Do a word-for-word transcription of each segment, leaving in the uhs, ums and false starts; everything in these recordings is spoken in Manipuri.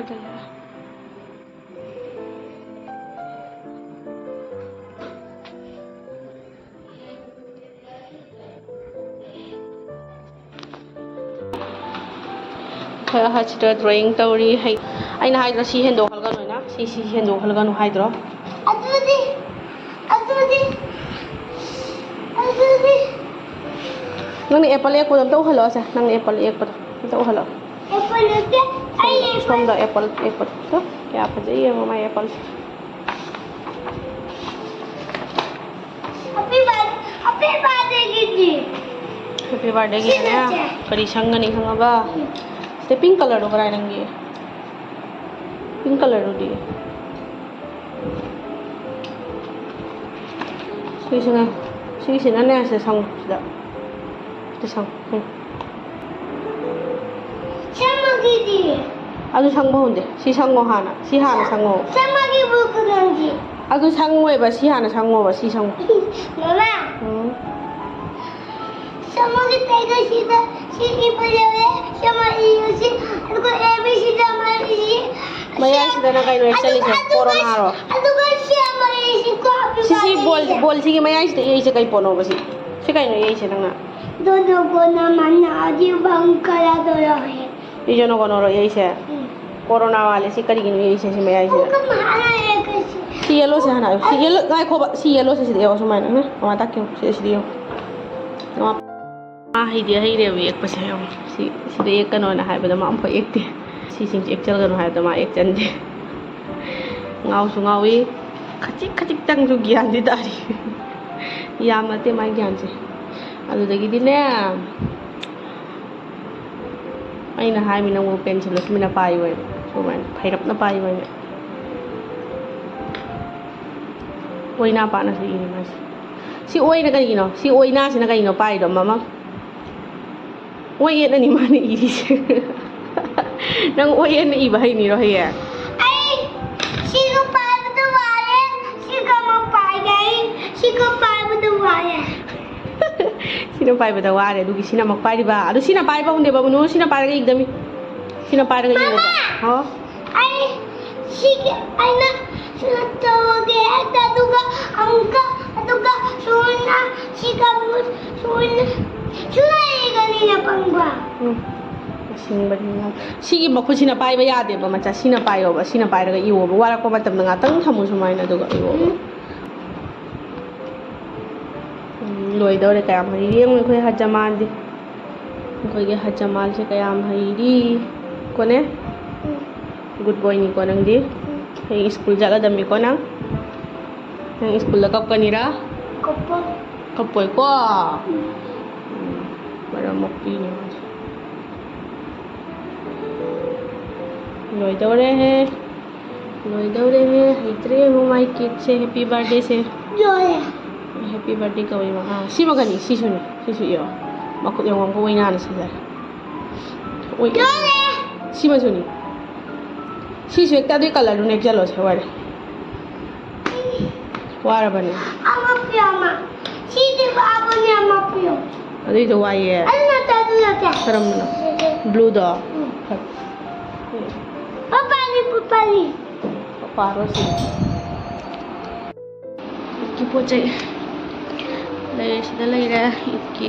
ꯑꯩꯈꯣꯏ ꯑꯍꯟꯁꯤꯗ drawing ꯇꯧꯔꯤ꯫ ꯍꯩ, ꯑꯩꯅ ꯍꯥꯏꯗ꯭ꯔꯣ, ꯁꯤ ꯍꯦꯟꯗꯣꯛꯍꯜꯒꯅꯨꯅ? ꯁꯤ, ꯁꯤ ꯍꯦꯟꯗꯣꯛꯍꯜꯒꯅꯨ ꯍꯥꯏꯗ꯭ꯔꯣ? ꯑꯗꯨꯗꯤ, ꯑꯗꯨꯗꯤ, ꯑꯗꯨꯗꯤ꯫ ꯅꯪꯅ apple ꯌꯦꯛꯄꯗꯣ ꯑꯝꯇ ꯎꯍꯜꯂꯛꯑꯣꯁꯦ꯫ ꯅꯪꯅ apple ꯌꯦꯛꯄꯗꯣ ꯑꯝꯇ ꯎꯍꯜꯂꯛꯑꯣ꯫ Apple ꯅꯠꯇꯦ, ꯑꯩ ꯁꯣꯝꯗ, apple꯫ ꯁꯣꯝꯗ apple ꯌꯦꯛꯄꯗꯣ꯫ ꯇꯨ, ꯀꯌꯥ ꯐꯖꯩ ꯌꯦꯡꯉꯣ ꯃꯥꯏ apple꯫ Happy birthday, happy birthday ꯒꯤꯗꯤ꯫ Happy birthday ꯒꯤꯗꯤꯅꯦ꯫ ꯁꯤ ꯅꯠꯇꯦ꯫ ꯀꯔꯤ ꯁꯪꯒꯅꯤ ꯈꯪꯉꯕ? ꯎꯝ꯫ ꯁꯤꯗ pink colour ꯗꯣ ꯀꯗꯥꯏ ꯅꯪꯒꯤ? Pink colour ꯗꯨꯗꯤ? ꯁꯤꯁꯤꯅ, ꯁꯤꯁꯤꯅꯅꯦ, ꯁꯤꯗ ꯁꯪꯉꯨ, ꯁꯤꯗ꯫ ꯁꯤꯗ ꯁꯪꯉꯨ꯫ ꯎꯝ꯫ ꯁꯦꯝꯃꯒꯦꯗꯤ꯫ ꯑꯗꯨ ꯁꯪꯕ ꯍꯧꯗꯦ꯫ ꯁꯤ ꯁꯪꯉꯣ ꯍꯥꯟꯅ꯫ ꯁꯤ ꯍꯥꯟꯅ ꯁꯪꯉꯣ꯫ ꯁꯦꯝꯃꯒꯦꯕꯨ ꯀꯩꯅꯣꯗꯤ꯫ ꯑꯗꯨ ꯁꯪꯉꯣꯏꯕ꯫ ꯁꯤ ꯍꯥꯟꯅ ꯁꯪꯉꯣꯕ꯫ ꯁꯤ ꯁꯪꯉꯣ꯫ ꯃꯃꯥ꯫ ꯎꯝ꯫ ꯁꯦꯝꯃꯒꯦ ꯇꯩꯗꯣ ꯁꯤꯗ ꯁꯤ ꯏꯕ ꯂꯣꯏꯔꯦ꯫ ꯁꯦꯝꯃ ꯏꯌꯨ ꯁꯤ꯫ ꯑꯗꯨꯒ A B C ꯗ ꯑꯃ ꯏꯁꯤ꯫ ꯃꯌꯥꯏꯁꯤꯗꯅ ꯀꯩꯅꯣ ꯌꯦꯛꯁꯜꯂꯤꯁꯦ? ꯑꯗꯨꯒ, ꯀꯣꯔꯣꯅꯥꯔꯣ? ꯑꯗꯨꯒ ꯁꯤ ꯑꯃ ꯏꯁꯤꯀꯣ꯫ ꯁꯤ, ꯁꯤ ꯕꯣꯜ, ꯕꯣꯜꯁꯤꯒꯤ ꯃꯌꯥꯏꯁꯤꯗ ꯌꯦꯛꯏꯁꯦ ꯀꯩ ꯄꯣꯠꯅꯣꯕ ꯁꯤ? ꯁꯤ ꯀꯩꯅꯣ ꯌꯦꯛꯏꯁꯦ ꯅꯪꯅ? ꯗꯣꯗꯣ ꯀꯣꯅ ꯃꯅꯥ ꯑꯗꯤ ꯕꯪ ꯀꯂꯥ ꯗꯣꯔꯣ ꯍꯦ꯫ ꯁꯤꯁꯦ ꯅꯪ ꯀꯩꯅꯣꯔꯣ ꯌꯦꯛꯏꯁꯦ? ꯎꯝ꯫ ꯀꯣꯔꯣꯅꯥ ꯃꯥꯜꯂꯦ꯫ ꯁꯤ ꯀꯔꯤꯒꯤꯅꯣ ꯌꯦꯛꯏꯁꯦ ꯁꯤ ꯃꯌꯥꯏꯁꯤꯗ? ꯄꯨꯡ ꯀꯃꯥꯏꯅ ꯌꯦꯛꯀꯁꯤ? ꯁꯤ yellow ꯁꯦ ꯍꯥꯟꯅ ꯍꯥꯏꯌꯨ꯫ ꯁꯤ yellow, ꯉꯥꯏꯈꯣꯕ꯫ ꯁꯤ yellow ꯁꯦ ꯁꯤꯗ ꯌꯦꯛꯑꯣ ꯁꯨꯃꯥꯏꯅ꯫ ꯎꯝ, ꯃꯃꯥ ꯇꯥꯛꯀꯦ ꯌꯦꯡꯉꯨ꯫ ꯁꯤ, ꯁꯤꯗ ꯌꯦꯡꯉꯨ꯫ ꯃꯃꯥ, ꯃꯥ ꯍꯩꯗꯤ ꯍꯩꯔꯦꯕ ꯌꯦꯛꯄꯁꯦ ꯌꯦꯡꯉꯣ꯫ ꯁꯤ, ꯁꯤꯗ ꯌꯦꯛꯀꯅꯣꯅ ꯍꯥꯏꯕꯗ ꯃꯥ ꯑꯃꯐꯥꯎ ꯌꯦꯛꯇꯦ꯫ ꯁꯤꯁꯤꯡꯁꯦ ꯌꯦꯛꯆꯜꯒꯅꯨ ꯍꯥꯏꯕꯗ ꯃꯥ ꯌꯦꯛꯆꯟꯗꯦ꯫ ꯉꯥꯎꯁꯨ ꯉꯥꯎꯏ꯫ ꯈꯖꯤꯛ ꯈꯖꯤꯛꯇꯪꯁꯨ ꯒ꯭ꯌꯥꯟꯗꯤ ꯇꯥꯔꯤ꯫ ꯌꯥꯝ ꯅꯠꯇꯦ ꯃꯥꯏ ꯒ꯭ꯌꯥꯟꯁꯦ꯫ ꯑꯗꯨꯗꯒꯤꯗꯤꯅꯦ, ꯑꯩꯅ ꯍꯥꯏꯃꯤ ꯅꯪꯕꯨ pencil ꯁꯨꯃꯥꯏꯅ ꯄꯥꯏꯌꯣ ꯍꯥꯏꯕ꯫ ꯁꯨꯃꯥꯏꯅ ꯐꯩꯔꯞꯅ ꯄꯥꯏꯌꯣ ꯍꯥꯏꯅ꯫ ꯑꯣꯏꯅꯥ ꯄꯥꯅꯁꯨ ꯏꯅꯤ ꯃꯥꯁꯦ꯫ ꯁꯤ ꯑꯣꯏꯅ ꯀꯔꯤꯒꯤꯅꯣ? ꯁꯤ ꯑꯣꯏꯅꯥꯁꯤꯅ ꯀꯩꯅꯣ ꯄꯥꯏꯗꯣ, ꯃꯃꯥ? ꯑꯣꯏ ꯌꯦꯠꯅꯅꯤ ꯃꯥꯅ ꯏꯔꯤꯁꯦ꯫ ꯅꯪ ꯑꯣꯏ ꯌꯦꯠꯅ ꯏꯕ ꯍꯩꯅꯤꯔꯣ ꯍꯌꯦꯡ? ꯑꯩ ꯁꯤꯒ ꯄꯥꯏꯕꯗ ꯋꯥꯔꯦ, ꯁꯤꯒ ꯑꯃꯨꯛ ꯄꯥꯏꯒꯦ, ꯑꯩ ꯁꯤꯒ ꯄꯥꯏꯕꯗ ꯋꯥꯔꯦ꯫ ꯁꯤꯅ ꯄꯥꯏꯕꯗ ꯋꯥꯔꯦ, ꯑꯗꯨꯒꯤ ꯁꯤꯅ ꯑꯃꯨꯛ ꯄꯥꯏꯔꯤꯕ꯫ ꯑꯗꯨ ꯁꯤꯅ ꯄꯥꯏꯕ ꯍꯧꯅꯦꯕ, ꯃꯅꯨ, ꯁꯤꯅ ꯄꯥꯏꯔꯒ ꯏꯒꯗꯕꯅꯤ꯫ ꯁꯤꯅ ꯄꯥꯏꯔꯒ ꯏꯌꯣꯕ꯫ ꯃꯃꯥ! ꯍꯥꯎ? ꯑꯩ ꯁꯤꯒꯤ ꯑꯩꯅ ꯁꯨꯃꯥꯏꯅ ꯇꯧꯔꯒꯦ ꯍꯦꯛꯇ, ꯑꯗꯨꯒ ꯑꯃꯨꯛꯀ, ꯑꯗꯨꯒ ꯁꯨꯃꯥꯏꯅ ꯁꯤꯒ ꯑꯃꯨꯛ ꯁꯨꯃꯥꯏꯅ ꯁꯨꯃꯥꯏꯅ ꯏꯒꯅꯤꯅ ꯄꯪꯕ꯫ ꯎꯝ꯫ ꯑꯁꯤꯡꯕꯅꯤꯅ꯫ ꯁꯤꯒꯤ ꯃꯈꯨꯠꯁꯤꯅ ꯄꯥꯏꯕ ꯌꯥꯗꯦꯕ, ꯃꯆꯥ꯫ ꯁꯤꯅ ꯄꯥꯏꯌꯣꯕ, ꯁꯤꯅ ꯄꯥꯏꯔꯒ ꯏꯌꯣꯕ꯫ ꯋꯥꯔꯛꯄ ꯃꯇꯝꯗ ꯉꯥꯛꯇꯪ ꯊꯝꯃꯨ ꯁꯨꯃꯥꯏꯅ, ꯑꯗꯨꯒ ꯏꯌꯣꯕ꯫ ꯎꯝ꯫ ꯎꯝ, ꯂꯣꯏꯗꯧꯔꯦ꯫ ꯀꯌꯥꯝ ꯍꯩꯔꯤ ꯌꯦꯡꯉꯨ ꯑꯩꯈꯣꯏ ꯍꯖꯃꯥꯜꯗꯤ꯫ ꯑꯩꯈꯣꯏꯒꯤ ꯍꯖꯃꯥꯜꯁꯦ ꯀꯌꯥꯝ ꯍꯩꯔꯤ꯫ ꯀꯣꯅꯦ? ꯒꯨꯗ ꯕꯣꯏꯅꯤꯀꯣ ꯅꯪꯗꯤ꯫ ꯍꯌꯦꯡ ꯁ꯭ꯀꯨꯜ ꯆꯠꯂꯗꯝꯅꯤꯀꯣ ꯅꯪ꯫ ꯅꯪ ꯁ꯭ꯀꯨꯜꯗ ꯀꯞꯀꯅꯤꯔꯥ? ꯀꯞꯄꯣꯏ꯫ ꯀꯞꯄꯣꯏꯀꯣ? ꯎꯝ꯫ ꯎꯝ, ꯃꯔꯝ ꯃꯣꯛꯄꯤꯅꯤ ꯃꯥꯁꯦ꯫ ꯂꯣꯏꯗꯧꯔꯦꯍꯦ꯫ ꯂꯣꯏꯗꯧꯔꯦꯍꯦ꯫ ꯍꯩꯇ꯭ꯔꯦ ꯌꯦꯡꯉꯨ ꯃꯥꯏ ꯀꯦꯛꯁꯦ꯫ ꯍꯦꯄꯤ ꯕꯥꯔꯗꯦꯁꯦ꯫ ꯂꯣꯏꯔꯦ꯫ ꯍꯦꯄꯤ ꯕꯥꯔꯗꯦ ꯀꯧꯋꯦꯕ꯫ ꯑꯥ, ꯁꯤꯃꯒꯅꯤ, ꯁꯤꯁꯨꯅꯤ꯫ ꯁꯤꯁꯨ ꯏꯌꯣ꯫ ꯃꯈꯨꯠ ꯌꯦꯡꯉꯣ, ꯑꯃꯨꯛꯀ ꯑꯣꯏꯅꯥꯅ ꯁꯤꯖꯔꯦ꯫ ꯑꯣꯏ-, ꯂꯣꯏꯔꯦ꯫ ꯁꯤꯃꯁꯨꯅꯤ꯫ ꯁꯤꯁꯨ ꯍꯦꯛꯇ ꯑꯗꯨꯏ ꯀꯂꯔꯗꯨꯅ ꯍꯦꯛ ꯆꯠꯂꯣꯁꯦ, ꯋꯥꯔꯦ꯫ ꯋꯥꯔꯕꯅꯦ꯫ ꯑꯃ ꯄꯤꯌꯣ, ꯑꯃ꯫ ꯁꯤꯗꯤ ꯋꯥꯕꯅꯦ, ꯑꯃ ꯄꯤꯌꯣ꯫ ꯑꯗꯨꯏꯗꯣ ꯋꯥꯏꯌꯦ꯫ ꯑꯗꯨ ꯅꯠꯇꯦ, ꯑꯗꯨ ꯅꯠꯇꯦ꯫ ꯀꯔꯝꯕꯅꯣ? ꯁꯤꯁꯦ꯫ ꯕ꯭ꯂꯨꯗꯣ? ꯎꯝ꯫ ꯐꯔꯦ꯫ ꯄꯄꯥꯅꯤ, ꯄꯄꯥꯅꯤ꯫ ꯄꯄꯥꯔꯣ ꯁꯤ? ꯏꯠꯀꯤ ꯄꯣꯠ ꯆꯩ ꯂꯩꯔꯦ, ꯁꯤꯗ ꯂꯩꯔꯦ ꯏꯠꯀꯤ꯫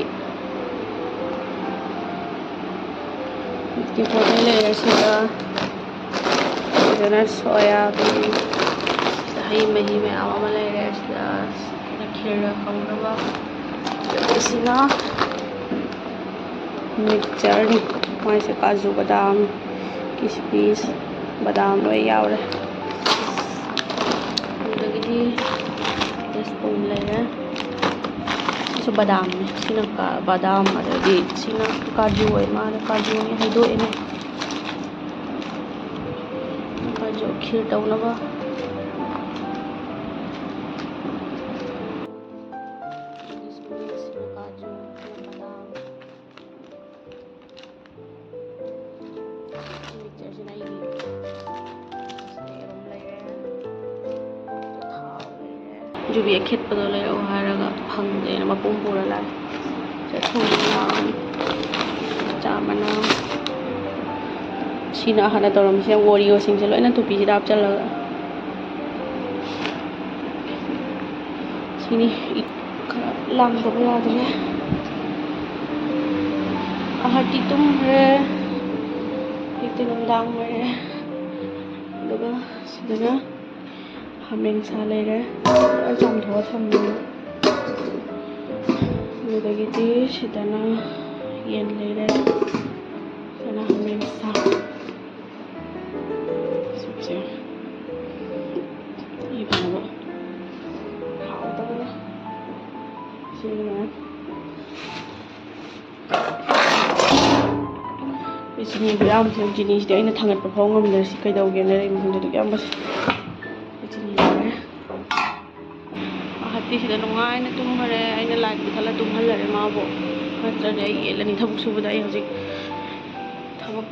ꯏꯠꯀꯤ ꯄꯣꯠ ꯆꯩ ꯂꯩꯔꯦ ꯁꯤꯗ꯫ ꯁꯤꯗꯅ ꯁꯣꯌꯥꯕꯤꯟ, ꯍꯩ ꯃꯍꯤ ꯃꯌꯥꯝ ꯑꯃ ꯂꯩꯔꯦ ꯁꯤꯗ꯫ ꯁꯤꯅ ꯈꯤꯔ ꯍꯧꯅꯕ꯫ ꯑꯗꯒꯤ ꯁꯤꯅ ꯃꯤꯛꯆꯔꯅꯤ꯫ ꯃꯣꯏꯁꯦ ꯀꯥꯖꯨ, ꯕꯗꯥꯝ, ꯀꯤꯁꯃꯤꯁ, ꯕꯗꯥꯝ ꯂꯣꯏ ꯌꯥꯎꯔꯦ꯫ ꯑꯗꯒꯤꯗꯤ ꯇꯦꯁꯄꯨꯝ ꯂꯩꯔꯦ꯫ ꯁꯤꯁꯨ ꯕꯗꯥꯝꯅꯤ꯫ ꯁꯤꯅ ꯀꯥ-, ꯕꯗꯥꯝ, ꯑꯗꯒꯤ ꯁꯤꯅ ꯀꯥꯖꯨ ꯑꯣꯏ ꯃꯥꯜꯂꯦ꯫ ꯀꯥꯖꯨꯅꯤ ꯍꯩꯗꯣꯛꯏꯅꯦ꯫ ꯀꯥꯖꯨ ꯈꯤꯔ ꯇꯧꯅꯕ꯫ ꯀꯤꯁꯃꯤꯁ, ꯀꯥꯖꯨ, ꯕꯗꯥꯝ꯫ ꯁꯤ ꯃꯤꯛꯆꯔꯁꯤꯅ ꯑꯩꯒꯤ꯫ ꯁꯤꯗ ꯌꯦꯔꯨꯝ ꯂꯩꯔꯦ꯫ ꯊꯥꯎ ꯂꯩꯔꯦ꯫ ꯌꯨꯕꯤ ꯑꯈꯦꯠꯄꯗꯣ ꯂꯩꯔꯛꯑꯣ ꯍꯥꯏꯔꯒ ꯐꯪꯗꯦꯅ ꯃꯄꯨꯝ ꯄꯨꯔ ꯂꯥꯛꯑꯦ꯫ ꯁꯤꯗ ꯊꯨꯝ ꯌꯥꯎꯔꯅꯤ꯫ ꯆꯥ ꯃꯅꯥ꯫ ꯁꯤꯅ ꯑꯍꯥꯟꯅ ꯇꯧꯔꯝꯃꯤꯁꯦ, ꯑꯣꯔꯤꯑꯣꯁꯤꯡꯁꯦ ꯂꯣꯏꯅ ꯇꯨꯄꯤꯁꯤꯗ ꯍꯥꯞꯆꯜꯂꯒ꯫ ꯁꯤꯅꯤ ꯈꯔ ꯂꯥꯡꯗꯕ ꯌꯥꯗ꯭ꯔꯦ꯫ ꯑꯍꯠꯇꯤ ꯇꯨꯝꯈ꯭ꯔꯦ꯫ ꯍꯧꯖꯤꯛꯇꯤ ꯅꯨꯡꯗꯥꯡ ꯑꯣꯏꯔꯦ꯫ ꯑꯗꯨꯒ ꯁꯤꯗꯅ ꯍꯥꯃꯦꯡ ꯁꯥ ꯂꯩꯔꯦ꯫ ꯂꯣꯏ ꯆꯥꯝꯊꯣꯛꯑ ꯊꯝꯃꯦ꯫ ꯑꯗꯨꯗꯒꯤꯗꯤ ꯁꯤꯗꯅ ꯌꯦꯟ ꯂꯩꯔꯦ꯫ ꯁꯤꯗꯅ ꯍꯥꯃꯦꯡ ꯁꯥ꯫ ꯁꯤꯁꯦ ꯏ ꯐꯅꯕ ꯍꯥꯎꯗꯧꯔꯦ꯫ ꯁꯤꯅ ꯑꯩ ꯆꯤꯅꯤꯕꯨ ꯌꯥꯝꯕꯁꯦ, ꯆꯤꯅꯤꯁꯤꯗꯤ ꯑꯩꯅ ꯊꯥꯡꯒꯠꯄ ꯐꯥꯎ ꯉꯝꯗ꯭ꯔꯦ꯫ ꯁꯤ ꯀꯩꯗꯧꯒꯦꯅ ꯂꯩꯕ ꯈꯪꯗꯦ꯫ ꯑꯗꯨꯛ ꯌꯥꯝꯕꯁꯦ꯫ ꯑꯩ ꯆꯤꯅꯤ ꯂꯣꯏꯔꯦ꯫ ꯑꯍꯠꯇꯤ ꯁꯤꯗ ꯅꯨꯡꯉꯥꯏꯅ ꯇꯨꯝꯈꯔꯦ꯫ ꯑꯩꯅ ꯂꯥꯏꯠ ꯃꯨꯊꯠꯂ ꯇꯨꯝꯍꯜꯂꯔꯦ ꯃꯥꯕꯨ꯫ ꯅꯠꯇ꯭ꯔꯗꯤ ꯑꯩ ꯌꯦꯠꯂꯅꯤ ꯊꯕꯛ ꯁꯨꯕꯗ꯫ ꯑꯩ ꯍꯧꯖꯤꯛ ꯊꯕꯛ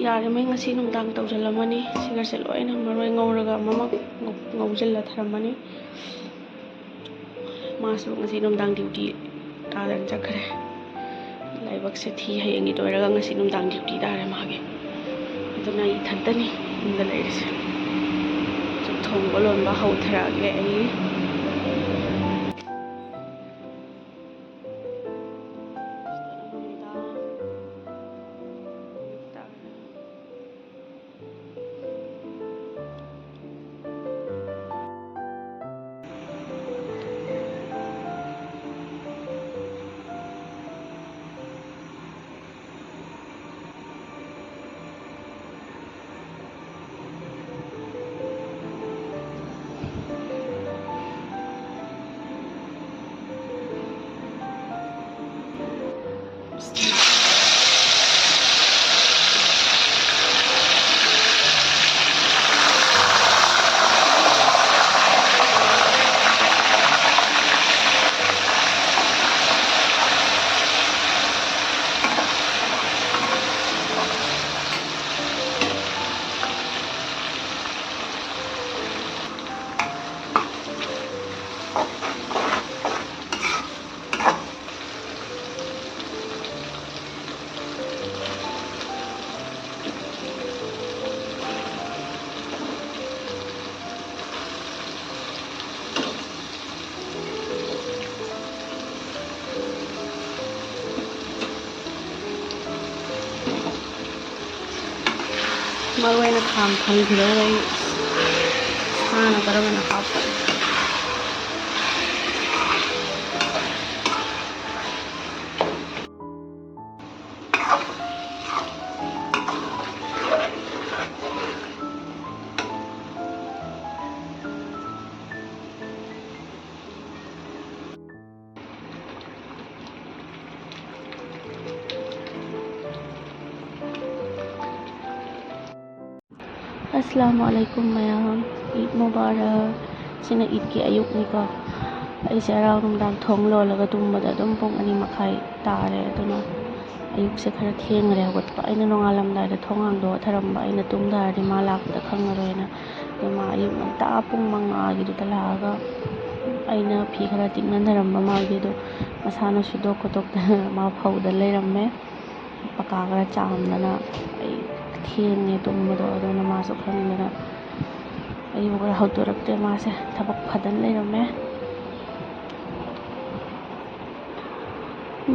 ꯌꯥꯔꯤꯉꯩ ꯉꯁꯤ ꯅꯨꯡꯗꯥꯡ ꯇꯧꯁꯤꯜꯂꯝꯃꯅꯤ꯫ ꯁꯤꯒꯔꯁꯦ ꯂꯣꯏꯅ ꯃꯔꯣꯏ ꯉꯧꯔꯒ ꯑꯃꯃꯛ ꯉꯧ-, ꯉꯧꯁꯤꯜꯂ ꯊꯝꯃꯅꯤ꯫ ꯃꯥꯁꯨ ꯉꯁꯤ ꯅꯨꯡꯗꯥꯡ ꯗ꯭ꯌꯨꯇꯤ ꯀꯥꯗꯅ ꯆꯠꯈ꯭ꯔꯦ꯫ ꯂꯥꯏꯕꯛꯁꯦ ꯊꯤ, ꯍꯌꯦꯡꯒꯤ ꯂꯣꯏꯔꯒ ꯉꯁꯤ ꯅꯨꯡꯗꯥꯡ ꯗ꯭ꯌꯨꯇꯤ ꯇꯥꯔꯦ ꯃꯥꯒꯤ꯫ ꯑꯗꯨꯅ ꯑꯩ ꯏꯊꯟꯇꯅꯤ ꯌꯨꯝꯗ ꯂꯩꯔꯤꯁꯦ꯫ ꯆꯥꯛ ꯊꯣꯡꯕ ꯂꯣꯟꯕ ꯍꯧꯊꯔꯛꯑꯒꯦ ꯑꯩ꯫ ꯃꯔꯨ ꯑꯣꯏꯅ ꯈꯥꯡ ꯊꯝꯈꯤꯗꯧꯔꯦ ꯑꯩ꯫ ꯁꯥꯅ ꯀꯔꯝꯕꯅ ꯍꯥꯞꯄ꯫ ꯑꯁꯂꯥꯃꯨ ꯑꯂꯥꯏꯀꯨꯝ ꯃꯌꯥꯝ, ꯏꯗ ꯃꯨꯕꯥꯔꯛ꯫ ꯁꯤꯅ ꯏꯗꯀꯤ ꯑꯌꯨꯛꯅꯤꯀꯣ꯫ ꯑꯩꯁꯦ ꯑꯔꯥꯎ ꯅꯨꯡꯗꯥꯡ ꯊꯣꯡ ꯂꯣꯜꯂꯒ ꯇꯨꯝꯕꯗ ꯑꯗꯨꯝ ꯄꯨꯡ ꯑꯅꯤ ꯃꯈꯥꯏ ꯇꯥꯔꯦ꯫ ꯑꯗꯨꯅ ꯑꯌꯨꯛꯁꯦ ꯈꯔ ꯊꯦꯡꯈꯔꯦ ꯍꯧꯒꯠꯄ꯫ ꯑꯩꯅ ꯅꯣꯡꯉꯥꯜꯂꯝꯗꯥꯏꯗ ꯊꯣꯡ ꯍꯥꯡꯗꯣꯛꯑ ꯊꯔꯝꯕ, ꯑꯩꯅ ꯇꯨꯝ ꯇꯥꯔꯗꯤ ꯃꯥ ꯂꯥꯛꯄꯗ ꯈꯪꯉꯔꯣꯏꯅ꯫ ꯑꯗꯣ ꯃꯥ ꯑꯌꯨꯛ ꯉꯟꯇꯥ ꯄꯨꯡ ꯃꯉꯥꯒꯤꯗꯨꯗ ꯂꯥꯛꯑꯒ ꯑꯩꯅ ꯐꯤ ꯈꯔ ꯇꯤꯡꯅꯊꯔꯝꯕ ꯃꯥꯒꯤꯗꯣ ꯃꯁꯥꯅ ꯁꯨꯗꯣꯛ ꯈꯣꯠꯇꯣꯛꯇꯅ ꯃꯥ ꯐꯧꯗ ꯂꯩꯔꯝꯃꯦ꯫ ꯄꯀꯥ ꯈꯔ ꯆꯥꯝꯗꯅ ꯑꯩ ꯊꯦꯡꯉꯦ ꯇꯨꯝꯕꯗꯣ, ꯑꯗꯨꯅ ꯃꯥꯁꯨ ꯈꯪꯗꯅ ꯑꯩꯕꯨ ꯈꯔ ꯍꯧꯗꯣꯔꯛꯇꯦ꯫ ꯃꯥꯁꯦ ꯊꯕꯛ ꯐꯗꯅ ꯂꯩꯔꯝꯃꯦ꯫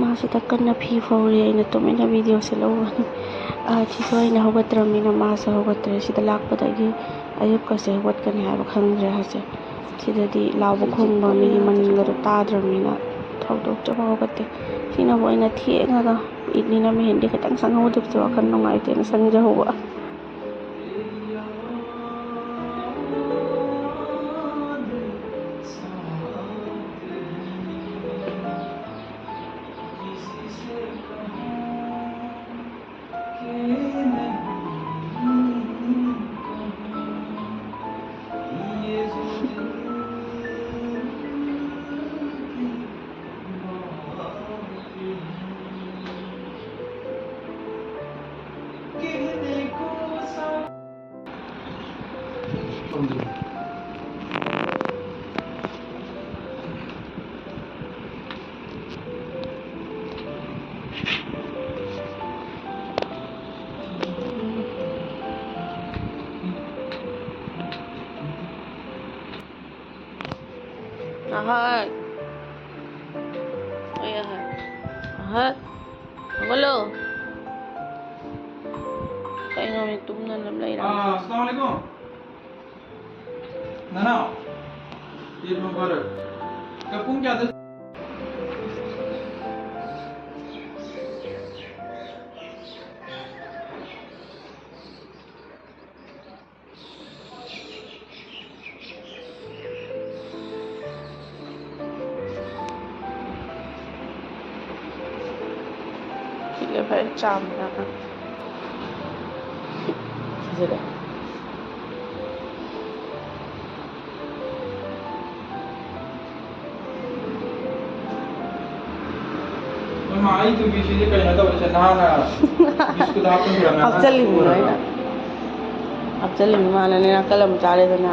ꯃꯥꯁꯤꯗ ꯀꯟꯅ ꯐꯤ ꯐꯧꯔꯤ, ꯑꯩꯅ ꯇꯨꯃꯤꯟꯅ ꯚꯤꯗꯤꯑꯣꯁꯦ ꯂꯧꯕꯅꯤ꯫ ꯑꯥ, ꯁꯤꯁꯨ ꯑꯩꯅ ꯍꯧꯒꯠꯇ꯭ꯔꯕꯅꯤꯅ ꯃꯥꯁꯨ ꯍꯧꯒꯠꯇ꯭ꯔꯦ꯫ ꯁꯤꯗ ꯂꯥꯛꯄꯗꯒꯤ ꯑꯌꯨꯛꯀꯁꯦ ꯍꯧꯒꯠꯀꯅꯤ ꯍꯥꯏꯕ ꯈꯪꯗ꯭ꯔꯦ ꯍꯥꯏꯁꯦ꯫ ꯁꯤꯗꯗꯤ ꯂꯥꯎꯕ ꯈꯣꯡꯕ ꯃꯤꯒꯤ ꯃꯅꯤꯡꯒꯗꯣ ꯇꯥꯗ꯭ꯔꯕꯅꯤꯅ ꯊꯧꯗꯣꯛꯆꯕ ꯍꯧꯒꯠꯇꯦ꯫ ꯁꯤꯅꯕꯨ ꯑꯩꯅ ꯊꯦꯡꯉꯒ ꯏꯗꯅꯤꯅ ꯃꯦꯍꯦꯟꯗꯤ ꯈꯤꯇꯪ ꯁꯪꯍꯧꯗꯕꯁꯦ ꯋꯥꯈꯜ ꯅꯨꯡꯉꯥꯏꯇꯦꯅ ꯁꯪꯖꯍꯧꯕ꯫ ꯑꯍꯠ꯫ ꯑꯣꯏ ꯑꯍꯠ꯫ ꯑꯍꯠ꯫ ꯍꯧꯒꯠꯂꯣ꯫ ꯑꯩꯅ ꯑꯣꯏꯅ ꯇꯨꯝꯅ ꯑꯗꯨꯝ ꯂꯩꯔꯦ꯫ ꯑꯥ, ꯑꯁꯂꯥꯃꯨ ꯑꯂꯩꯀꯨꯝ꯫ ꯅꯅꯥꯎ, ꯏꯗ ꯃꯨꯕꯥꯔꯛ꯫ ꯀ-, ꯄꯨꯡ ꯀꯌꯥꯗ? ꯁꯤꯁꯦ ꯐꯖꯅ ꯆꯥꯝꯃꯒ ꯁꯤꯁꯤꯗ꯫ ꯃꯥ, ꯑꯩ ꯇꯨꯕꯤꯁꯤꯗꯤ ꯀꯩꯅꯣ ꯇꯧꯔꯤꯁꯦ, ꯅꯍꯥꯟꯅ ꯕꯤꯁꯀꯨꯠ ꯍꯥꯞꯆꯤꯟꯕꯤꯔꯝꯃꯦ꯫ ꯍꯥꯞꯆꯤꯜꯂꯤꯅꯤ ꯂꯣꯏꯅ꯫ ꯍꯥꯞꯆꯤꯜꯂꯤꯅꯤ ꯃꯥꯅꯅꯦ, ꯅꯥꯀꯜ ꯑꯃ ꯆꯥꯔꯦꯗꯅ,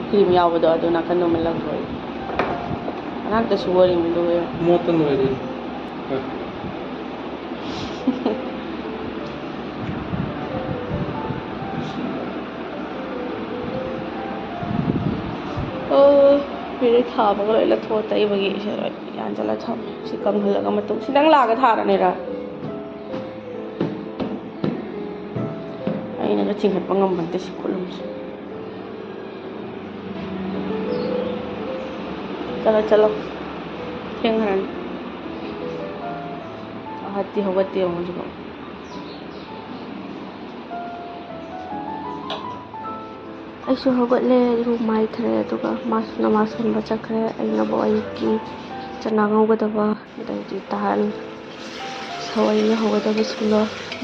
ꯀ꯭ꯔꯤꯝ ꯌꯥꯎꯕꯗꯣ ꯑꯗꯨ ꯅꯥꯀꯟꯗ ꯑꯃ ꯂꯪꯊꯣꯛꯏ꯫ ꯑꯉꯥꯡꯇꯁꯨ ꯑꯣꯏꯔꯤꯅꯤ ꯑꯗꯨꯒ ꯌꯦꯡꯉꯨ꯫ ꯃꯣꯠꯇ ꯂꯣꯏꯔꯦ꯫ ꯑꯣ, ꯃꯤꯅꯤꯠ ꯊꯥꯕꯒ ꯂꯣꯏ ꯂꯧꯊꯣꯛꯑ ꯇꯩꯕꯒꯤ ꯁꯦ ꯂꯣꯏ ꯌꯥꯟꯁꯤꯜꯂ ꯊꯝꯃꯦ꯫ ꯁꯤ ꯀꯪꯍꯜꯂꯒ ꯃꯇꯨꯡ, ꯁꯤ ꯅꯪ ꯂꯥꯛꯑꯒ ꯊꯥꯔꯅꯤꯔꯥ? ꯑꯩꯅꯒ ꯆꯤꯡꯈꯠꯄ ꯉꯝꯕ ꯅꯠꯇꯦ ꯁꯤ ꯈꯨꯠꯂꯨꯝꯁꯦ꯫ ꯆꯠꯂꯣ, ꯆꯠꯂꯣ꯫ ꯊꯦꯡꯈ꯭ꯔꯅꯤ꯫ ꯑꯍꯠꯇꯤ ꯍꯧꯒꯠꯇꯦ ꯌꯦꯡꯉꯣ ꯍꯧꯖꯤꯛꯐꯥꯎ꯫ ꯑꯩꯁꯨ ꯍꯧꯒꯠꯂꯦ, ꯏꯔꯨ ꯃꯥꯏꯊꯔꯦ, ꯑꯗꯨꯒ ꯃꯥꯁꯨ ꯅꯃꯥꯖ ꯁꯣꯟꯕ ꯆꯠꯈ꯭ꯔꯦ꯫ ꯑꯩꯅꯕꯨ ꯑꯌꯨꯛꯀꯤ ꯆꯅꯥ ꯉꯧꯒꯗꯕ, ꯑꯗꯩꯗꯤ ꯇꯥꯍꯟ ꯁꯋꯥꯏ ꯍꯧꯒꯗꯕꯁꯤꯡꯗꯣ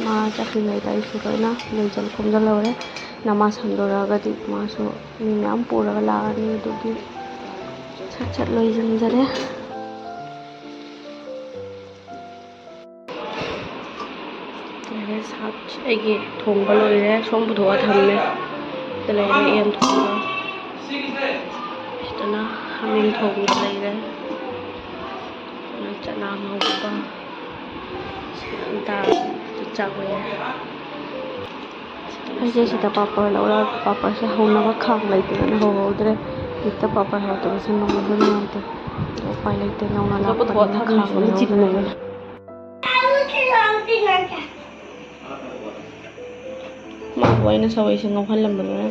ꯃꯥ ꯆꯠꯈ꯭ꯔꯤꯉꯩꯗ ꯑꯩꯁꯨ ꯂꯣꯏꯅ ꯂꯣꯏꯁꯤꯟ ꯈꯣꯝꯖꯤꯜꯍꯧꯔꯦ꯫ ꯅꯃꯥꯖ ꯁꯣꯟꯗꯣꯔꯛꯑꯒꯗꯤ ꯃꯥꯁꯨ ꯃꯤ ꯃꯌꯥꯝ ꯄꯨꯔꯒ ꯂꯥꯛꯑꯅꯤ, ꯑꯗꯨꯒꯤ ꯁꯠ ꯁꯠ ꯂꯣꯏꯁꯤꯟꯖꯔꯦ꯫ ꯌꯥꯔꯦ, ꯁꯥ-, ꯑꯩꯒꯤ ꯊꯣꯡꯕ ꯂꯣꯏꯔꯦ, ꯁꯣꯝ ꯄꯨꯊꯣꯛꯑ ꯊꯝꯃꯦ꯫ ꯁꯤꯗ ꯂꯩꯔꯦ ꯌꯦꯟ ꯊꯣꯡꯕ, ꯁꯤꯗꯅ ꯍꯥꯃꯦꯡ ꯊꯣꯡꯕ ꯂꯩꯔꯦ, ꯑꯗꯨꯅ ꯆꯅꯥ ꯉꯧꯕ, ꯗꯥꯜ, ꯆꯥꯛ ꯑꯣꯏꯔꯦ꯫ ꯑꯩꯁꯦ ꯁꯤꯗ ꯄꯥꯄꯔ ꯂꯧꯔ, ꯄꯥꯄꯔꯁꯦ ꯍꯧꯅꯕ ꯈꯥꯡ ꯂꯩꯇꯗꯅ ꯍꯧꯍꯧꯗ꯭ꯔꯦ꯫ ꯍꯦꯛꯇ ꯄꯥꯄꯔ ꯍꯧꯗꯕꯁꯦ ꯅꯨꯡꯉꯥꯏꯕ ꯅꯨꯡꯉꯥꯏꯇꯦ꯫ ꯑꯗꯣ ꯎꯄꯥꯏ ꯂꯩꯇꯦ, ꯅꯧꯅ ꯂꯥꯛꯄꯅꯤꯅ ꯈꯥꯡ ꯂꯩꯍꯧꯗ꯭ꯔꯦ꯫ ꯃꯥꯕꯨ ꯑꯩꯅ ꯁꯧ ꯏꯁꯤꯡ ꯉꯧꯍꯜꯂꯝꯕꯗꯨꯅ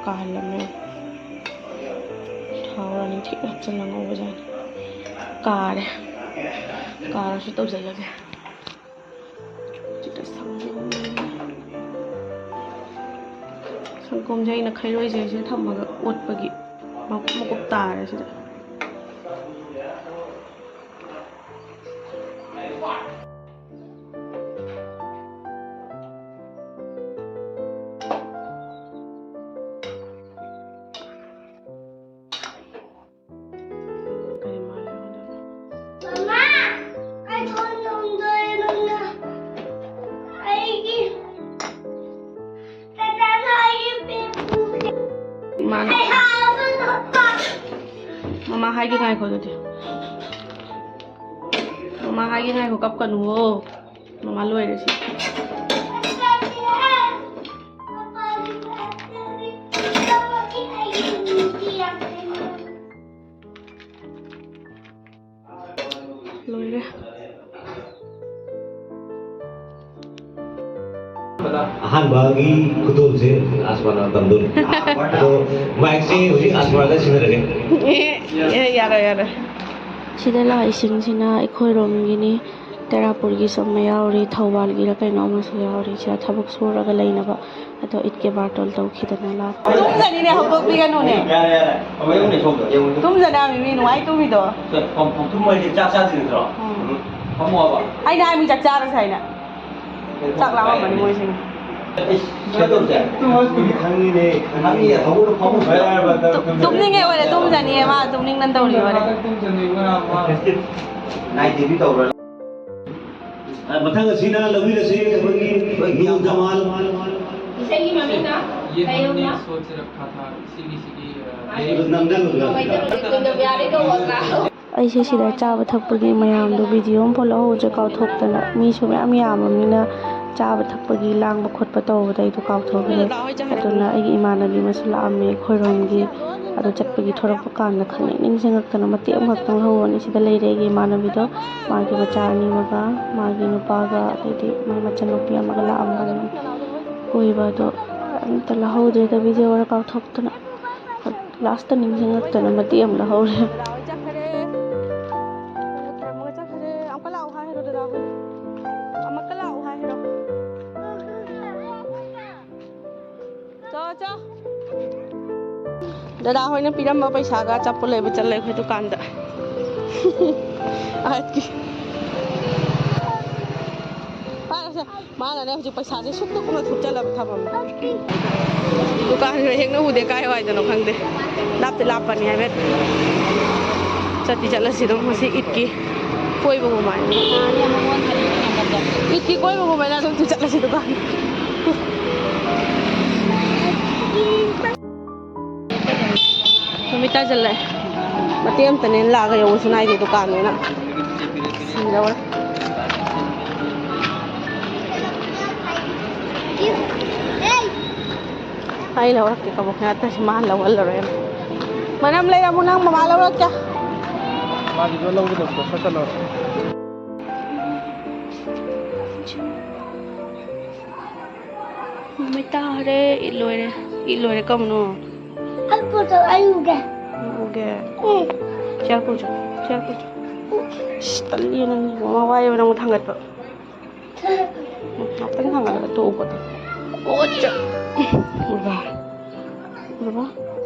ꯀꯥꯍꯜꯂꯝꯃꯦ꯫ ꯊꯥꯎ ꯔꯥꯅꯤ ꯊꯦꯛꯅ ꯍꯥꯞꯆꯤꯜꯂ ꯉꯧꯕꯖꯥꯠꯅꯤ꯫ ꯀꯥꯔꯦ꯫ ꯀꯥꯔꯁꯨ ꯇꯧꯖꯔꯒꯦ꯫ ꯁꯤꯗ ꯁꯪꯒꯣꯝ꯫ ꯁꯪꯒꯣꯝꯁꯦ ꯑꯩꯅ ꯈꯩꯔꯣꯏꯁꯦ ꯁꯤꯗ ꯊꯝꯃꯒ ꯑꯣꯠꯄꯒꯤ ꯃꯀꯨꯞ ꯃꯀꯨꯞ ꯇꯥꯔꯦ ꯁꯤꯗ꯫ ꯀꯔꯤ ꯃꯥꯜꯂꯦ? ꯃꯃꯥ, ꯑꯩ ꯊꯣꯡ ꯊꯣꯡꯗꯣꯏ ꯅꯪꯅ꯫ ꯑꯩꯒꯤ ꯇꯇꯥꯅ ꯑꯩꯒꯤ ꯄꯦꯛ ꯄꯨꯒꯦ꯫ ꯏꯃꯥꯅ ꯑꯩ ꯍꯥꯞꯄ ꯅꯠꯇ꯫ ꯃꯃꯥ ꯍꯥꯏꯒꯦ ꯉꯥꯏꯈꯣ ꯑꯗꯨꯗꯤ꯫ ꯃꯃꯥ ꯍꯥꯏꯒꯦ ꯉꯥꯏꯈꯣ, ꯀꯞꯀꯅꯨꯋꯣ꯫ ꯃꯃꯥ ꯂꯣꯏꯔꯦ ꯁꯤ꯫ ꯂꯣꯏꯔꯦ꯫ ꯑꯍꯥꯟꯕꯒꯤ ꯈꯨꯗꯣꯜꯁꯦ ꯑꯁꯃꯥꯅ ꯇꯝꯗꯣꯏꯅꯦ꯫ ꯑꯗꯣ ꯃꯥꯏꯛꯁꯦ ꯍꯧꯖꯤꯛ ꯑꯁꯃꯥꯗ ꯁꯤꯟꯅꯔꯒꯦ꯫ ꯑꯦ, ꯑꯦ, ꯌꯥꯔꯣꯏ, ꯌꯥꯔꯣꯏ꯫ ꯁꯤꯗ ꯂꯥꯛꯏꯁꯤꯡꯁꯤꯅ ꯑꯩꯈꯣꯏꯔꯣꯝꯒꯤꯅꯤ꯫ ꯇꯔꯥꯄꯨꯔꯒꯤꯁꯨ ꯑꯃ ꯌꯥꯎꯔꯤ, ꯊꯧꯕꯥꯜꯒꯤꯔ ꯀꯩꯅꯣ ꯑꯃꯁꯨ ꯌꯥꯎꯔꯤ꯫ ꯁꯤꯗ ꯊꯕꯛ ꯁꯨꯔꯒ ꯂꯩꯅꯕ꯫ ꯑꯗꯣ ꯏꯠꯀꯤ ꯕꯥꯔꯇꯣꯟ ꯇꯧꯈꯤꯗꯅ ꯂꯥꯛꯄ꯫ ꯇꯨꯝꯖꯅꯤꯅꯦ, ꯍꯧꯗꯣꯛꯄꯤꯒꯅꯨꯅꯦ꯫ ꯌꯥꯔꯦ, ꯌꯥꯔꯦ꯫ ꯑꯃꯨꯛ ꯌꯦꯡꯉꯨꯅꯦ ꯁꯣꯝꯗ, ꯌꯦꯡꯉꯨꯅꯦ꯫ ꯇꯨꯝꯖꯅꯤ ꯍꯥꯏꯕ ꯃꯤ ꯅꯨꯡꯉꯥꯏ ꯇꯨꯝꯃꯤꯗꯣ꯫ ꯁꯦ, ꯐꯝ-, ꯐꯝ-, ꯇꯨꯝꯕ ꯍꯥꯏꯗꯤ ꯆꯥꯛ ꯆꯥꯗ꯭ꯔꯤ ꯅꯠꯇ꯭ꯔꯣ? ꯎꯝ꯫ ꯎꯝ꯫ ꯐꯝꯃꯣꯕ꯫ ꯑꯩꯅ ꯍꯥꯏ ꯃꯤ ꯆꯥꯛ ꯆꯥꯔꯁꯦ ꯍꯥꯏꯅ꯫ ꯆꯥꯛ ꯂꯥꯝꯃꯝꯃꯅꯤ ꯃꯣꯏꯁꯤꯡ꯫ ꯏꯁ, ꯀꯩꯅꯣ ꯇꯧꯁꯦ꯫ ꯈꯪꯉꯤꯅꯦ, ꯈꯪꯉꯤꯅꯦ꯫ ꯐꯃꯨꯡꯗ ꯐꯝꯃꯣ꯫ ꯇꯨꯝ-, ꯇꯨꯝꯅꯤꯡꯉꯦ ꯑꯣꯏꯔꯦ, ꯇꯨꯝꯖꯅꯤꯡꯉꯦ, ꯃꯥ ꯇꯨꯝꯅꯤꯡꯗꯅ ꯇꯧꯔꯤ ꯑꯣꯏꯔꯦ꯫ Night duty ꯇꯧꯕ꯭ꯔꯥ? ꯃꯊꯪ ꯑꯁꯤꯅ ꯂꯧꯕꯤꯔꯁꯤ ꯑꯩꯈꯣꯏꯒꯤ ꯅꯨꯔ ꯖꯃꯥꯜ꯫ ꯏꯁꯩꯒꯤ ꯃꯃꯤꯡꯅ ꯀꯩ ꯍꯥꯏꯕ? ꯑꯗꯨ ꯅꯝꯖꯜꯂꯨꯗꯅ꯫ ꯑꯩꯁꯦ ꯁꯤꯗ ꯆꯥꯕ ꯊꯛꯄꯒꯤ ꯃꯌꯥꯝꯗꯣ ꯚꯤꯗꯤꯑꯣ ꯑꯃꯐꯥꯎ ꯂꯧꯍꯧꯗ꯭ꯔꯦ ꯀꯥꯎꯊꯣꯛꯇꯅ꯫ ꯃꯤꯁꯨ ꯃꯌꯥꯝ ꯌꯥꯝꯕꯅꯤꯅ ꯆꯥꯕ ꯊꯛꯄꯒꯤ ꯂꯥꯡꯕ ꯈꯣꯠꯄ ꯇꯧꯕꯗ ꯑꯩꯗꯣ ꯀꯥꯎꯊꯣꯛꯈ꯭ꯔꯦ꯫ ꯑꯗꯨꯅ ꯑꯩꯒꯤ ꯏꯃꯥꯟꯅꯕꯤ ꯑꯃꯁꯨ ꯂꯥꯛꯑꯝꯃꯦ ꯑꯩꯈꯣꯏꯔꯣꯝꯒꯤ꯫ ꯑꯗꯣ ꯆꯠꯄꯒꯤ ꯊꯣꯔꯛꯄ ꯀꯥꯟꯗ ꯈꯪꯅꯤꯡ ꯅꯤꯡꯁꯤꯡꯉꯛꯇꯅ ꯃꯇꯦꯛ ꯑꯃꯈꯛꯇꯪ ꯂꯧꯍꯧꯕꯅꯤ꯫ ꯁꯤꯗ ꯂꯩꯔꯦ ꯑꯩꯒꯤ ꯏꯃꯥꯟꯅꯕꯤꯗꯣ, ꯃꯥꯒꯤ ꯃꯆꯥ ꯑꯅꯤꯃꯒ, ꯃꯥꯒꯤ ꯅꯨꯄꯥꯒ, ꯑꯗꯩꯗꯤ ꯃꯥꯒꯤ ꯃꯆꯟꯅꯨꯄꯤ ꯑꯃꯒ ꯂꯥꯛꯑꯝꯕꯅꯤ꯫ ꯀꯣꯏꯕ ꯑꯗꯣ ꯑꯝꯇ ꯂꯧꯍꯧꯗ꯭ꯔꯦꯗ, ꯚꯤꯗꯤꯑꯣ ꯈꯔ ꯀꯥꯎꯊꯣꯛꯇꯅ꯫ ꯂꯥꯁꯇ ꯅꯤꯡꯁꯤꯡꯉꯛꯇꯅ ꯃꯇꯦꯛ ꯑꯃ ꯂꯧꯍꯧꯔꯦ꯫ ꯑꯃꯨꯛꯀ ꯂꯥꯛꯑꯣ ꯍꯥꯏꯔꯣ ꯗꯗꯥ ꯍꯣꯏ꯫ ꯑꯃꯨꯛꯀ ꯂꯥꯛꯑꯣ ꯍꯥꯏꯔꯣ꯫ ꯆꯣ, ꯆꯣ꯫ ꯗꯗꯥ ꯍꯣꯏꯅ ꯄꯤꯔꯝꯕ ꯄꯩꯁꯥꯒ ꯑꯆꯥꯄꯣꯠ ꯂꯩꯕ ꯆꯠꯂꯦ ꯑꯩꯈꯣꯏ ꯗꯨꯀꯥꯟꯗ꯫ ꯑꯍꯠꯀꯤ꯫ ꯐꯔꯦꯁꯦ꯫ ꯃꯥꯅꯅꯦ ꯍꯧꯖꯤꯛ ꯄꯩꯁꯥꯁꯦ ꯁꯨꯛꯇ ꯀꯨꯝꯅ ꯊꯨꯞꯆꯜꯂꯕ ꯊꯝꯃꯝꯃꯦ꯫ ꯗꯨꯀꯥꯟꯁꯤꯗ ꯍꯦꯛꯅ ꯎꯗꯦ ꯀꯥꯏ ꯋꯥꯏꯗꯅꯣ ꯈꯪꯗꯦ꯫ ꯂꯥꯞꯇꯤ ꯂꯥꯞꯄꯅꯤ ꯍꯥꯏꯐꯦꯠ꯫ ꯆꯠꯇꯤ ꯆꯠꯂꯁꯤ ꯑꯗꯨꯝ ꯉꯁꯤ ꯏꯠꯀꯤ ꯀꯣꯏꯕꯒꯨꯝꯕ ꯍꯥꯏꯅ꯫ ꯏꯠꯀꯤ ꯀꯣꯏꯕꯒꯨꯝꯕ ꯍꯥꯏꯅ ꯑꯗꯨꯝ ꯆꯠꯂꯁꯤ ꯗꯨꯀꯥꯟ꯫ ꯅꯨꯃꯤꯠ ꯇꯥꯁꯤꯜꯂꯛꯑꯦ꯫ ꯃꯇꯦꯛ ꯑꯃꯇꯅꯦ ꯂꯥꯛꯑꯒ ꯌꯧꯕꯁꯨ ꯅꯥꯏꯗꯦ ꯗꯨꯀꯥꯟꯅꯦꯅ꯫ ꯁꯤꯗꯧꯔꯦ꯫ ꯑꯩ ꯂꯧꯔꯛꯀꯦ ꯀꯕꯣꯛ ꯅꯠꯇ꯭ꯔꯁꯨ ꯃꯥ ꯂꯧꯍꯜꯂꯔꯣꯏ꯫ ꯃꯅꯝ ꯂꯩꯔꯝꯃꯨ ꯅꯪ ꯃꯃꯥ ꯂꯧꯔꯛꯀꯦ꯫ ꯃꯥꯒꯤꯗꯣ ꯂꯧꯒꯗꯕꯗꯣ ꯁꯠ ꯁꯠ ꯂꯧꯔꯣ꯫ ꯅꯨꯃꯤꯠ ꯇꯥꯔꯦ, ꯏꯠ ꯂꯣꯏꯔꯦ꯫ ꯏꯠ ꯂꯣꯏꯔꯦ ꯀꯝꯕꯅꯣ? ꯑꯩ ꯄꯣꯠꯇꯣ ꯑꯩ ꯎꯒꯦ꯫ ꯎꯒꯦ꯫ ꯎꯝ꯫ ꯆꯤꯌꯥꯔ ꯄꯨꯔꯣ ꯆꯣ, ꯆꯤꯌꯥꯔ ꯄꯨꯔꯣ ꯆꯣ꯫ ꯏꯁ, ꯇꯜꯂꯤ ꯅꯪ, ꯃꯃꯥ ꯋꯥꯏꯌꯦꯕ ꯅꯪ ꯊꯥꯡꯒꯠꯄ꯫ ꯎꯝ, ꯉꯥꯛꯇꯪ ꯊꯥꯡꯒꯠꯂꯒ ꯇꯣꯛꯎꯀꯣ ꯑꯗꯨꯝ꯫ ꯑꯣ, ꯆ-, ꯎꯔꯕ? ꯎꯔꯕ?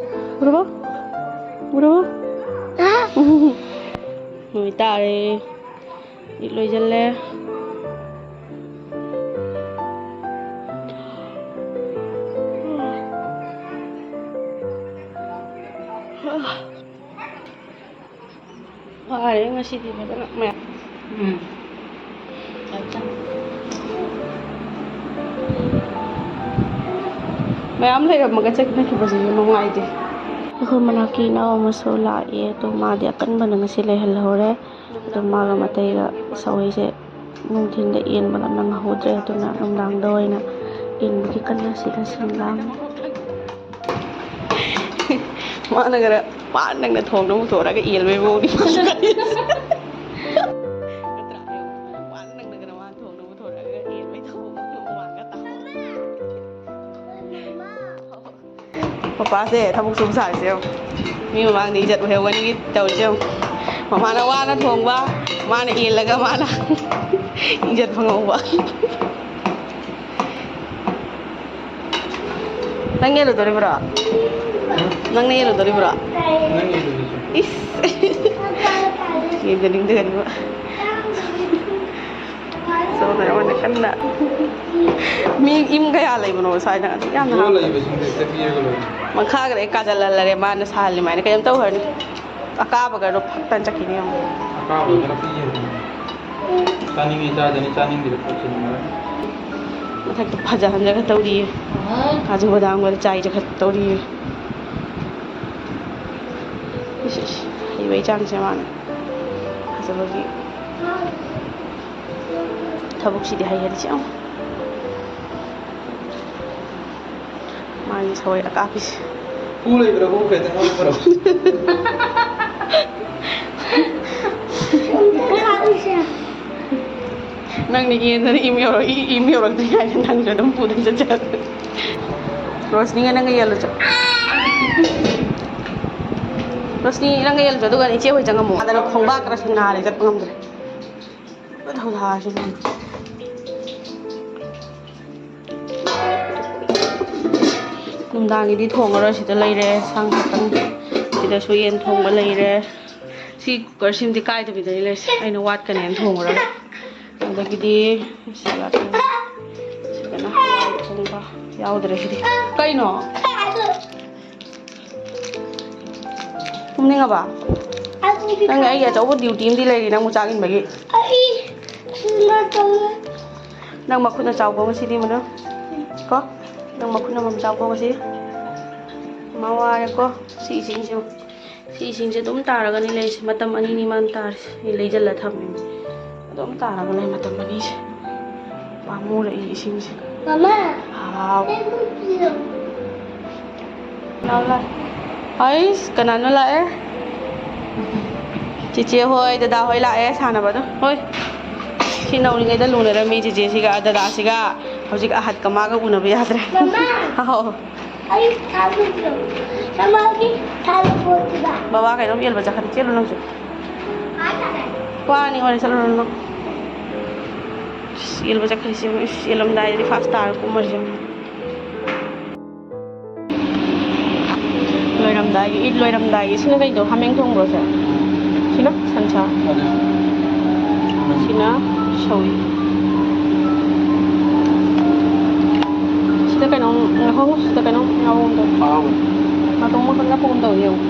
ꯎꯔꯕ? ꯎꯔꯕ? ꯍꯥ? ꯅꯨꯃꯤꯠ ꯇꯥꯔꯦ꯫ ꯏꯠ ꯂꯣꯏꯁꯤꯜꯂꯦ꯫ ꯐꯔꯦ ꯉꯁꯤꯗꯤ ꯐꯖꯅ ꯃꯌꯥꯝ꯫ ꯎꯝ꯫ ꯃꯌꯥꯝ ꯂꯩꯔꯝꯃꯒ ꯆꯠꯅꯈꯤꯕꯁꯤꯁꯨ ꯅꯨꯡꯉꯥꯏꯇꯦ꯫ ꯑꯩꯈꯣꯏ ꯃꯅꯥꯛꯀꯤ ꯏꯅꯥꯎ ꯑꯃꯁꯨ ꯂꯥꯛꯑꯦ, ꯑꯗꯣ ꯃꯥꯗꯤ ꯑꯀꯟꯕꯅ ꯉꯁꯤ ꯂꯩꯍꯜꯍꯧꯔꯦ꯫ ꯑꯗꯣ ꯃꯥꯒ ꯃꯇꯩꯒ ꯁꯧꯔꯤꯁꯦ ꯅꯨꯡꯊꯤꯟꯗ ꯏꯟꯕꯒ ꯅꯪꯍꯧꯗ꯭ꯔꯦ, ꯑꯗꯨꯅ ꯅꯨꯡꯗꯥꯡꯗ ꯑꯣꯏꯅ ꯏꯟꯕꯒꯤ ꯀꯟꯅ ꯁꯤꯗ ꯁꯤꯟ ꯂꯥꯡꯉꯤ꯫ ꯃꯥꯅ ꯈꯔ ꯄꯥꯟ ꯅꯪꯅ ꯊꯣꯡꯗꯣ ꯄꯨꯊꯣꯔꯛꯑꯒ ꯏꯟꯕꯩ ꯃꯑꯣꯡꯗꯤ ꯃꯥꯅ ꯈꯔ ꯏꯟ-, ꯅꯠꯇ꯭ꯔꯥ? ꯄꯥꯟ ꯅꯪꯅ ꯈꯔ ꯃꯥꯅ ꯊꯣꯡꯗꯣ ꯄꯨꯊꯣꯔꯛꯑꯒ ꯏꯟꯕꯩ ꯊꯧꯑꯣꯡꯗꯣ ꯃꯥꯅ ꯈꯔ ꯇꯧ꯫ ꯄꯄꯥꯁꯦ ꯊꯕꯛ ꯁꯨꯕ ꯁꯥꯔꯤꯁꯦ ꯌꯦꯡꯉꯣ꯫ ꯃꯤ ꯃꯃꯥꯡꯗ ꯏꯖꯠ ꯑꯣꯏꯍꯧꯒꯅꯤꯒꯤ ꯇꯧꯔꯤꯁꯦ ꯌꯦꯡꯉꯣ꯫ ꯃꯃꯥꯅ ꯋꯥꯅ ꯊꯣꯡꯕ, ꯃꯥꯅ ꯏꯜꯂꯒ ꯃꯥꯅ ꯏꯖꯠ ꯐꯪꯍꯧꯕ꯫ ꯅꯪ ꯌꯦꯜꯂꯨꯗꯣꯔꯤꯕ꯭ꯔꯣ? ꯅꯪꯅ ꯌꯦꯜꯂꯨꯗꯣꯔꯤꯕ꯭ꯔꯣ? ꯅꯪ ꯌꯦꯜꯂꯨꯗꯣꯏꯁꯦ꯫ ꯏꯁ꯫ ꯌꯦꯡꯖꯅꯤꯡꯗꯦ ꯀꯔꯤꯕ꯫ ꯁꯣꯝꯗ ꯑꯩꯉꯣꯟꯗ ꯀꯟꯅ꯫ ꯃꯤ ꯏꯝ ꯀꯌꯥ ꯂꯩꯕꯅꯣ ꯁ꯭ꯋꯥꯏꯗ? ꯑꯗꯨꯛ ꯌꯥꯝꯅ ꯂꯣ ꯍꯥꯞꯄ꯫ ꯂꯩꯕꯁꯤꯡꯗꯣ ꯍꯦꯛꯇ ꯄꯤꯔꯒ ꯂꯣꯏꯔꯦ꯫ ꯃꯈꯥꯒꯗ ꯑꯩ ꯀꯥꯖꯜꯍꯜꯂꯔꯦ ꯃꯥꯅ ꯁꯥꯍꯜꯂꯤ ꯃꯥꯏꯅ꯫ ꯀꯩꯅꯣꯝ ꯇꯧꯈ꯭ꯔꯅꯤ꯫ ꯑꯀꯥꯕꯒꯗꯣ ꯐꯛꯇꯅ ꯆꯠꯈꯤꯅꯤ ꯌꯦꯡꯉꯣ꯫ ꯑꯀꯥꯕꯒ ꯈꯔ ꯄꯤꯒꯦ꯫ ꯆꯥꯅꯤꯡꯉꯤ ꯆꯥꯖꯅꯤ, ꯆꯥꯅꯤꯡꯗꯦ ꯇꯣꯛꯁꯤꯟꯅꯔꯅꯤ꯫ ꯃꯊꯛꯇ ꯐꯖꯍꯟꯖꯒ ꯇꯧꯔꯤꯌꯦ꯫ ꯀꯥꯖꯨ ꯕꯗꯥꯝꯒ ꯆꯥꯏꯖꯒ ꯇꯧꯔꯤꯌꯦ꯫ ꯏꯁ, ꯏꯁ, ꯍꯩꯕꯩ ꯆꯥꯡꯁꯦ ꯃꯥꯅ꯫ ꯐꯖꯕꯒꯤ ꯊꯕꯛꯁꯤꯗꯤ ꯍꯩ ꯍꯥꯏꯔꯤꯁꯦ ꯌꯦꯡꯉꯣ꯫ ꯃꯥꯒꯤ ꯁꯋꯥꯏ ꯑꯀꯥꯞꯄꯤꯁꯦ꯫ ꯎ ꯂꯩꯕ꯭ꯔꯥ, ꯎ ꯈꯛꯇ ꯉꯝꯕ꯭ꯔꯣ? ꯅꯪꯅ ꯌꯦꯟꯗꯅ ꯏꯝ ꯌꯧꯔꯛ-, ꯏ-, ꯏꯝ ꯌꯧꯔꯛꯇ꯭ꯔꯤ ꯍꯥꯏꯅ ꯅꯪꯁꯨ ꯑꯗꯨꯝ ꯄꯨꯗꯅ ꯆꯠꯆꯔ꯫ ꯔꯣꯁꯅꯤꯒ ꯅꯪꯒ ꯌꯦꯜꯂꯨ ꯆꯣ꯫ ꯔꯣꯁꯅꯤ, ꯅꯪꯒ ꯌꯦꯜꯂꯨ ꯆꯣ, ꯑꯗꯨꯒ ꯏꯆꯦ ꯍꯣꯏ ꯆꯪꯉꯝꯃꯣ꯫ ꯑꯗꯅ ꯈꯣꯡꯕꯥꯛ ꯈꯔ ꯁꯤꯡꯅ ꯍꯥꯜꯂꯦ, ꯆꯠꯄ ꯉꯝꯗ꯭ꯔꯦ꯫ ꯊꯧ ꯊꯥꯁꯤ ꯅꯨꯡꯗꯥꯡꯒꯤꯗꯤ ꯊꯣꯡꯉꯔꯣꯏ, ꯁꯤꯗ ꯂꯩꯔꯦ ꯁꯥ ꯈꯛꯇꯪ꯫ ꯁꯤꯗꯁꯨ ꯌꯦꯟ ꯊꯣꯡꯕ ꯂꯩꯔꯦ꯫ ꯁꯤ ꯀꯨꯀꯔꯁꯤꯃꯗꯤ ꯀꯥꯏꯗꯕꯤꯗꯅꯤ ꯂꯩꯔꯤꯁꯦ, ꯑꯩꯅ ꯋꯥꯠꯀꯅꯦꯅ ꯊꯣꯡꯉꯔꯣꯏ꯫ ꯑꯗꯒꯤꯗꯤ ꯁꯤꯒ ꯁꯤꯗꯅ ꯍꯋꯥꯏ ꯊꯣꯡꯕ ꯌꯥꯎꯗ꯭ꯔꯦ ꯁꯤꯗꯤ꯫ ꯀꯩꯅꯣ? ꯇꯨꯝꯅꯤꯡꯉꯕ? ꯅꯪ ꯑꯩꯒꯤ ꯑꯆꯧꯕ ꯗ꯭ꯌꯨꯇꯤ ꯑꯃꯗꯤ ꯂꯩꯔꯤ ꯅꯪꯕꯨ ꯆꯥꯛ ꯏꯟꯕꯒꯤ꯫ ꯑꯩ ꯁꯤꯃ ꯇꯧꯔꯦ꯫ ꯅꯪ ꯃꯈꯨꯠꯅ ꯆꯥꯎꯀꯣ ꯉꯁꯤꯗꯤ ꯃꯅꯨ꯫ ꯀꯣ? ꯅꯪ ꯃꯈꯨꯠꯅ ꯃꯝ ꯆꯥꯎꯀꯣ ꯉꯁꯤ꯫ ꯃꯥ ꯋꯥꯔꯦꯀꯣ꯫ ꯁꯤ ꯏꯁꯤꯡꯁꯦ꯫ ꯁꯤ ꯏꯁꯤꯡꯁꯦ ꯑꯗꯨꯝ ꯇꯥꯔꯒꯅꯤ ꯂꯩꯔꯤꯁꯦ꯫ ꯃꯇꯝ ꯑꯅꯤꯅꯤ ꯃꯥꯅ ꯇꯥꯔꯤꯁꯦ꯫ ꯑꯩ ꯂꯩꯁꯤꯜꯂ ꯊꯝꯃꯤꯅꯦ꯫ ꯑꯗꯨꯝ ꯇꯥꯔꯒ ꯂꯩ ꯃꯇꯝ ꯑꯅꯤꯁꯦ꯫ ꯄꯥꯝꯃꯨꯔꯦ ꯑꯩ ꯏꯁꯤꯡꯁꯦ꯫ ꯃꯃꯥ꯫ ꯍꯥꯎ꯫ ꯑꯩ ꯀꯨꯀꯤꯗꯣ꯫ ꯂꯥꯎ, ꯂꯥꯎ꯫ ꯍꯩꯁ, ꯀꯅꯥꯅꯣ ꯂꯥꯛꯑꯦ? ꯆꯤꯆꯦ ꯍꯣꯏ, ꯗꯗꯥ ꯍꯣꯏ ꯂꯥꯛꯑꯦ ꯁꯥꯟꯅꯕꯗꯣ꯫ ꯍꯣꯏ꯫ ꯁꯤ ꯅꯧꯔꯤꯉꯩꯗ ꯂꯨꯅꯔꯝꯃꯤ ꯆꯤꯆꯦꯁꯤꯒ ꯗꯗꯥꯁꯤꯒ꯫ ꯍꯧꯖꯤꯛ ꯑꯍꯠꯀ ꯃꯥꯒ ꯎꯅꯕ ꯌꯥꯗ꯭ꯔꯦ꯫ ꯃꯃꯥ꯫ ꯍꯥꯎ꯫ ꯑꯩ ꯊꯥꯖꯗ꯭ꯔꯣ? ꯁꯃꯥꯒꯤ ꯊꯥꯖꯄꯣꯠꯁꯤꯗ꯫ ꯕꯕꯥ ꯀꯩꯅꯣꯝ ꯌꯦꯟꯕ ꯆꯠꯈ꯭ꯔꯦ꯫ ꯆꯦꯜꯂꯨ ꯅꯪꯁꯨ꯫ ꯋꯥꯅꯤ, ꯋꯥꯅꯤ, ꯆꯠꯂꯨ ꯅꯪ꯫ ꯏꯁ, ꯌꯦꯟꯕ ꯆꯠꯈ꯭ꯔꯤꯁꯤ ꯌꯦꯡꯉꯨ꯫ ꯏꯁ, ꯌꯦꯜꯂꯝꯗꯥꯏꯗꯗꯤ ꯐꯥꯁ ꯇꯥꯔ ꯀꯨꯝꯃꯔꯤꯁꯤ ꯌꯦꯡꯉꯨ꯫ ꯂꯣꯏꯔꯝꯗꯥꯏꯒꯤ, ꯏꯠ ꯂꯣꯏꯔꯝꯗꯥꯏꯒꯤ꯫ ꯁꯤꯅ ꯀꯩꯗꯣ? ꯍꯥꯃꯦꯡ ꯊꯣꯡꯕ꯭ꯔꯣꯁꯦ? ꯁꯤꯅ ꯁꯟꯁꯥ꯫ ꯁꯤꯅ ꯁꯧꯏ꯫ ꯁꯤꯗ ꯀꯩꯅꯣꯝ ꯉꯥꯏꯍꯧ, ꯁꯤꯗ ꯀꯩꯅꯣꯝ ꯌꯥꯎꯕꯒꯨꯝ ꯇꯧꯋꯦ꯫ ꯃꯇꯣꯡ ꯃꯀꯛ ꯅꯞꯄꯒꯨꯝ ꯇꯧꯋꯦ, ꯌꯦꯡꯉꯨ꯫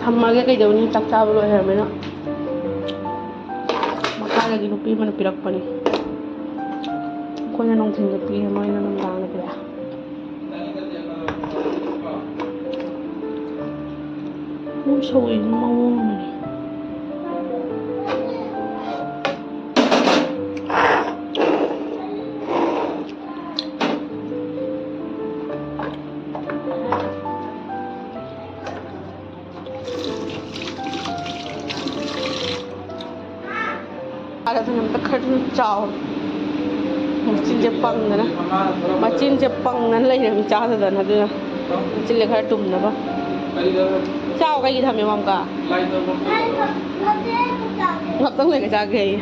ꯊꯝꯃꯒꯦ, ꯀꯩꯗꯧꯅꯤ? ꯆꯥꯛ ꯆꯥꯕ ꯂꯣꯏꯈ꯭ꯔꯕꯅꯤꯅ꯫ ꯃꯈꯥꯗꯒꯤ ꯅꯨꯄꯤ ꯑꯃꯅ ꯄꯤꯔꯛꯄꯅꯤ꯫ ꯑꯩꯈꯣꯏꯅ ꯅꯨꯡꯊꯤꯜꯗ ꯄꯤꯔꯦ, ꯃꯣꯏꯅ ꯅꯨꯡꯗꯥꯡꯗ ꯄꯤꯔꯛꯑꯦ꯫ ꯌꯥꯝ ꯁꯧꯏ, ꯃꯑꯣꯡ ꯑꯃꯅꯤ꯫ ꯑꯗꯨꯅ ꯑꯝꯇ ꯈꯔ ꯊꯨꯅ ꯆꯥꯎ꯫ ꯃꯆꯤꯟꯁꯦ ꯄꯪꯗꯅ, ꯃꯆꯤꯟꯁꯦ ꯄꯪꯗꯅ ꯂꯩꯔꯝꯃꯤ ꯆꯥꯗꯗꯅ꯫ ꯑꯗꯨꯅ ꯃꯆꯤꯟꯁꯦ ꯈꯔ ꯇꯨꯝꯅꯕ꯫ ꯆꯥꯎ꯫ ꯀꯩꯒꯤ ꯊꯝꯃꯦ ꯃꯝꯀꯥ? ꯉꯥꯛꯇꯪ ꯂꯩꯔꯒ ꯆꯥꯒꯦ ꯍꯥꯏꯌꯦ꯫